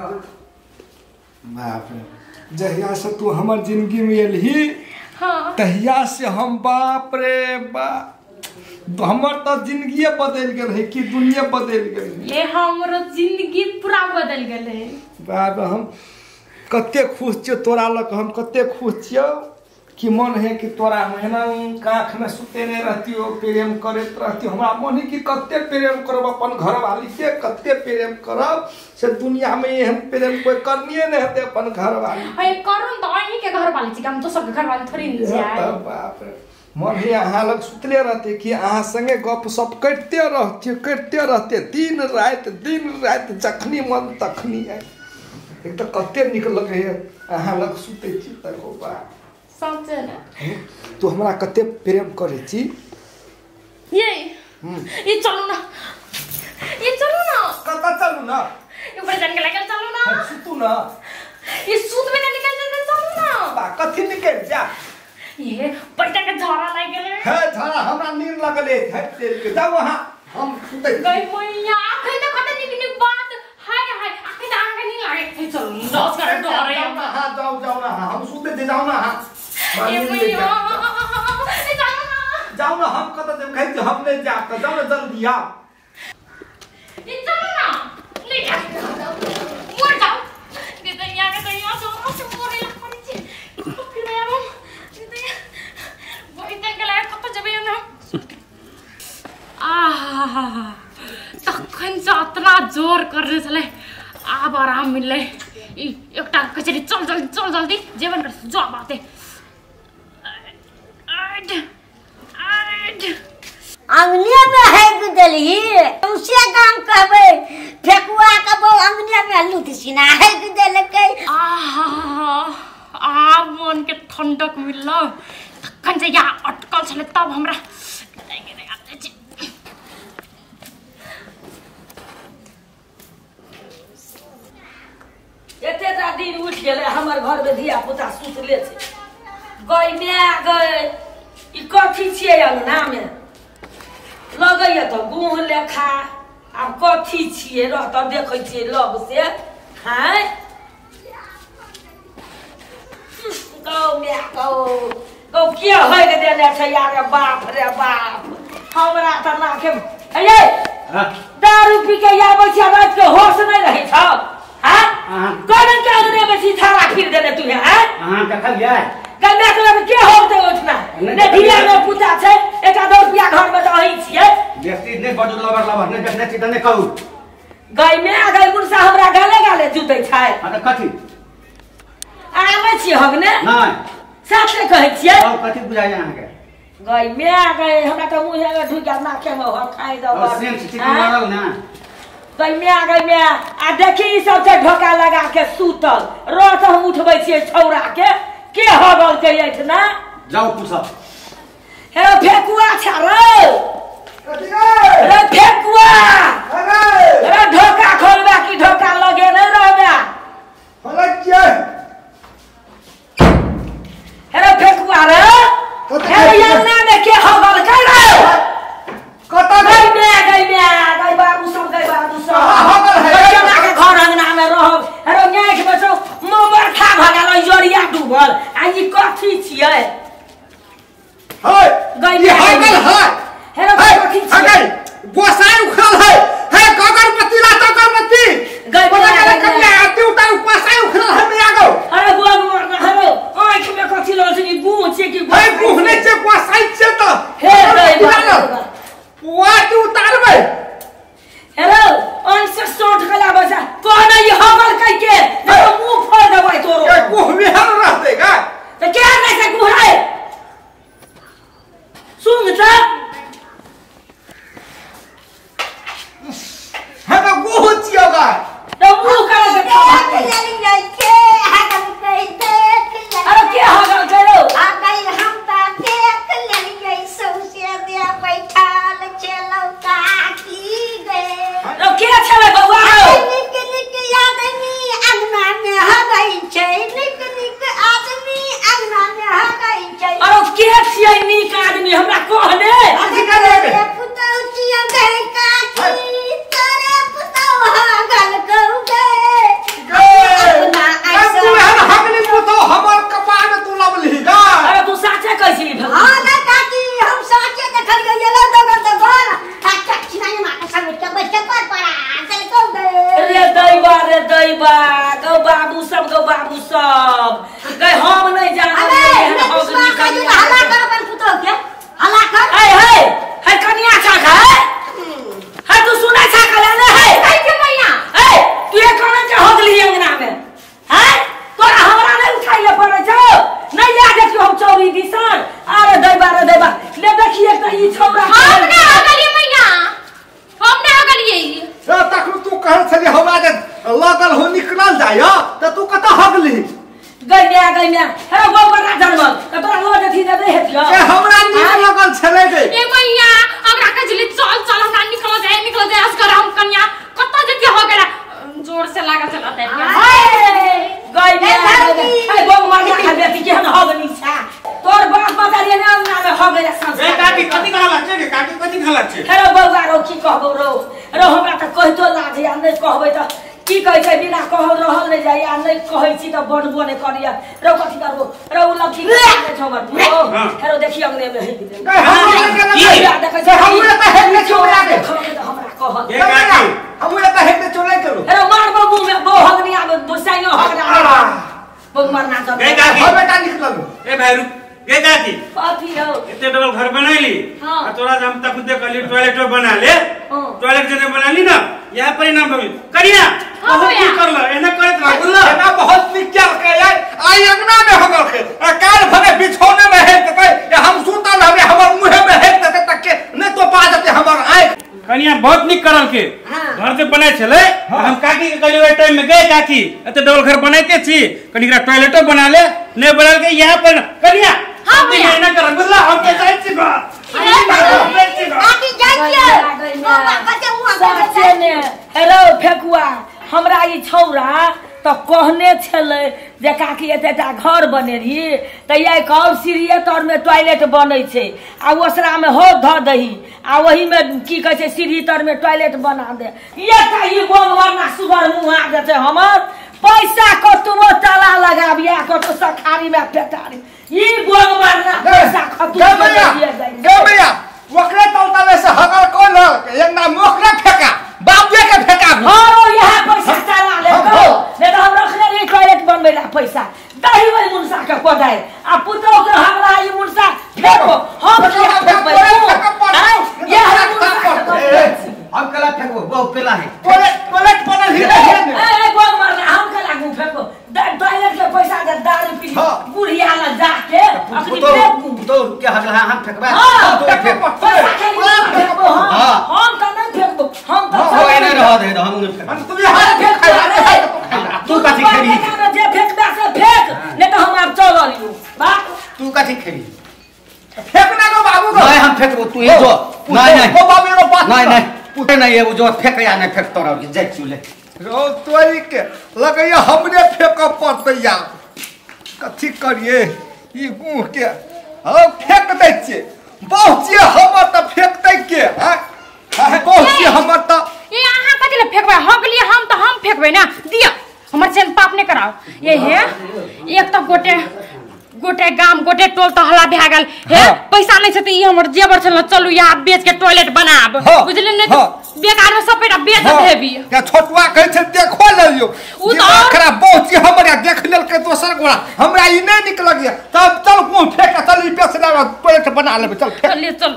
बाप रे, जहिया से तू हमर जिंदगी में एलही हाँ। तहिया से हम बाप रे बाप हमर तो जिंदगी बदल गेल है कि दुनिया बदल गेल है। ये हमरो जिंदगी पूरा बदल गेल है। बाप हम कते खुश छियो तोरा लग, हम कते खुश छियो कि मन है कि तोरा महीना काख में सुतेने रहतियो, प्रेम करैत रहतियो। हमरा मन है कि कते प्रेम करब अपन घरवाली से, कते प्रेम करब से दुनिया में एहन प्रेम कोई करनिए नहीं हेतै अपन घरवाली। अरे करू त अहीं के घरवाली छी, हम दोसर के घरवाली थोड़ी न छियै। बाप रे मन है अहाँ लग सुतले रहते कि अहाँ संगे गप सप करते रहतियो, करते रहते दिन राति जखनी मन तखनी आय। एक तऽ कते नीक लगैए अहाँ लग सुतै छी तऽ बाप सच्चे ने तू हमरा कते प्रेम करे छी। ये चलू ना, ये चलू ना, कत चलू ना, ऊपर जान के लागल चलू ना, सुतू ना, ये सूत में ना निकल जाते चलू ना। बा कथि निकल जा, ये पैसा के झड़ा लाग गेलै हे झड़ा हमरा नींद लगले है तेल के जाओ वहां हम सुतै गई मैया। आखै त कते नीक नीक बात हाय हाय आखै त आंगे नी लागे छै। चलू दस कर डरे ना, हां जाओ जाओ ना, हम सुते जे जाओ ना, हां ये मैया जाओ ना, हम कत जब कहै छी हम नहीं जाब त जाओ ना जल्दी आओ। ये चलो ना ले जा मोर जाओ के दैया के दैया सो सो मोरे पड़ै छी फिर मैं आबम के दैया वही तक गेलै कत जेबै ना। आहा तखन से अतना जोर करने छलै आब आराम मिललै। ई एकटा कचरी चल जल्दी चल जल्दी जेबन कर जो बाते अंगने में हैक देलही उसे काम कहबै फेकुआ के बौ अंगने में लूट सिना हैक देलकै। आहा आब मन के ठंडक मिलल तखन से या अटकल छलै तब हमरा एतेटा दिन उठि गेलै हमर घर में धिया पुता सुतले छै। गई my गई ई कथी छियै अंगना में लगैया तऽ गुह लेखा आब कथी छियै रह तऽ देखै छियै लग से हाँ गौ my गौ गौ के होय के देने छै यार। बाप रे बाप हमरा तऽ नाखे ये दारू पी के आबै छै राति के होश नहि रहै छौ। हाँ कोन के अंगने में छी थारा फिर देने तू हैं अहाँ देखलियै गन्ना के के होते उठना ने धिया ने पुता छै एकटा 2 रुपया घर में दही छियै बेसी नै बजू लबर लबर नै देखने छी त नै कहू। गई में गई मुर्सा हमरा गाले गाले जुतै छै। हां त कथि आबै छी हगने नै साथे कहै छियै औ कथि बुझाइ अहाँ के गई में गई हमरा त मुंह में ढुक गेल नाके में हो खाइ दब और सेम छी मारल ना गई में गई में आ देखी ई सब छै ढोका लगा के सुतल रात हम उठबै छियै छौरा के हगल के एठना जाओ पूछब हे फेकुआ छ रे कथि रे रे फेकुआ अरे रे ढोका खोलबा की ढोका लगे नै रहबा खोलै छियै हे रे फेकुआ रे हे अंगना में के हगल के रे कत गई में गई में गई बाबू सब गई बाबू सब हगल है केना के घर अंगना में रहब अरे न्याय बचो मोबर खा भगल जरिया डूबल आ ई कथी छियै है गई ई हगल है हे रे कथी छियै गोसाई उखड़ल है हे गगरबत्ती ला गगरबत्ती गई बोला के कन्या आरती उतार गोसाई उखड़ल है में आगो। अरे गोग मोर हरो आंख में कथी लगल छै कि गुह छै कि है गुह नै छै गोसाई छै त हे गई पुआती उतारबै हेलो अंश सोट कला बचा कहना ई हगल कह के नहीं तो मुंह फोड़ देबै तोरो के गुह में हर रहते का त के नहीं से गुह रे सुन त रे दैबा गौ बाबू सब गौ बाबू सब गै हम नहीं जानब अबे विश्वास है जो हल्ला कर अपन पुतोह के हल्ला कर ए हे हे कनिया छा है हे तू सुनै छा कला ने हे कहि के मैया ए तू ये कोना के होगली अंगना में हैं तोरा हमरा नहीं उठाइले पड़ै छौ नहीं ले देखियो हम चौरी दिसन अरे दैबा रे दैबा ले देखिए त ई छौरा हम ना होगलिए मैया हम ना होगलिए ए तखन तू कहल छली हमरा जे लगल हो निकलल जाय त तू कत हगली गई म्या हे गोबर ना जनमल त तोरा लो देखी दे नहीं हेतियो ए हमरा नीक लगल छलै गे ए मैया हमरा कहै छली चल चल हमरा निकल जाय असगर हम कन्या कत जति हो गेला जोर से लागल चलत गई म्या ए गोबर मार खा बेटी के हम हगनी छा तोर बाप बतालिए ना अंगना में हो गेला संस्कार ए काकी कथि कहला छै गे काकी कथि कहला छै हेरो बौआ रो की कहबौ रो रो हमरा त कहितो लाज या नहीं कहबै त की कहै छै बिना कहल रहल नहीं जाय आ नहीं कहै छी त बनबो नहीं करिया रो कथि करबो रो उ लखी के छै हमर हेरो देखि अंगने में हे की देखै हमरा त हेने छोड़ा के हमरा कहल ए काकी हमरा त हेने चोले गेलो हेरो मारबो मुंह में बो हगनी आबे बोसाइयो हगना बो मरना जब ए काकी हो बेटा निकलल ए भाई रुक गे काकी कथी हो एते डबल घर बनैली आ तोरा हम तक खुद कहली टॉयलेट बना ले टॉयलेट जने बनाली ना यह परिणाम भइल करिया बहुत की करल एना करत रह बुझल एना बहुत नीक केलकै यार आई अंगना में हो गेल आ काल भरे बिछौने में है त हम सुतल हवे हमर मुंह में है त तक के नहीं तो पा जते हमर आंख कनिया बहुत नीक करल के घर से बनाय छलै हम काकी के कहली ओइ टाइम में गए काकी एते डबल घर बनाइते छी कनि एकरा टॉयलेटो बना ले नहीं बनल के यहां पर कनिया हां भैया एना करल बुझल हम के जाइ छी घर काकी जाइ छियै बाबा कते मुंह साचे ने हेलो फेकुआ हमरा ई छौरा त कहने छलै जे काकी एतेटा घर बनेरही त एक और सीढ़िए तर में टॉयलेट बनै छै आ ओसरा में हो ध दही आ ओही में की कहै छै सीढ़ी तर में टॉयलेट बना दे एकटा ई बोंग मरना सुगर मुँह आ जेतै हमर पैसा कतबो ताला लगाबिया कतो सखारी में पेटारी ई बोंग मरना पैसा खतम गे भैया ओकरे तल तले से हगल कोन एक ना मोकरे फेका बाबुए के फेका हां यहां पैसा ताला ले गो नहीं तो हम रखने रही टॉयलेट बनबै ला पैसा दही वही मुनसा के कोदाय आ पुतोह के हमरा ई मुनसा फेको हम के फेकबै ये हम कला फेकबो बहुत पेला है टॉयलेट बनल ही नहीं ए ए गोग मारना हम के लागू फेको टॉयलेट के पैसा दे दारू पी बुढ़िया ला जाके अखनी फेकू पुतोह के हगला हम फेकबै पैसा हम त नहीं फेकबो हम त हो एने रह दे हम नहीं फेकबो हम तू हाथ फेक तू कथि खेबी जे फेकबा से फेक नहीं तो हम आब चल लियो बाप तू कथि खेबी फेकना गो बाबू गो नहीं हम फेकबो तू ही जो नहीं नहीं ओ बाबू एगो बात नहीं नहीं पुते नहीं एगो जो फेक या नहीं फेक तोरा जाय चुले रो तोरी के लगैया हमरे फेक पड़तै या कथि करिए ई गुह के हम फेक दै छियै बहुत छियै हमर त फेकतै के हां बहुत छियै हमर त ए अहाँ कथि ले फेकबै हगलिए हम त हम फेकबै ना दिया हमर चैन पाप नहीं कराओ ये हे एक त गोटे गोटे गाम गोटे टोल त हल्ला भए गेल हे पैसा नहीं छै त ई हमर जेवर छल चलू यहाँ बेच के टॉयलेट बनाब बुझलिए नहीं त बेकार में सब पैसा बेच देबी के छोटुआ कहै छै देखो लेलियो उ त ओकरा बहुत छी हमरा देख लेलकै दोसर गोरा हमरा ई नहीं निक लगिया तब चल मुंह फेक चल ई बेच ले टॉयलेट बना लेबै चल चल चल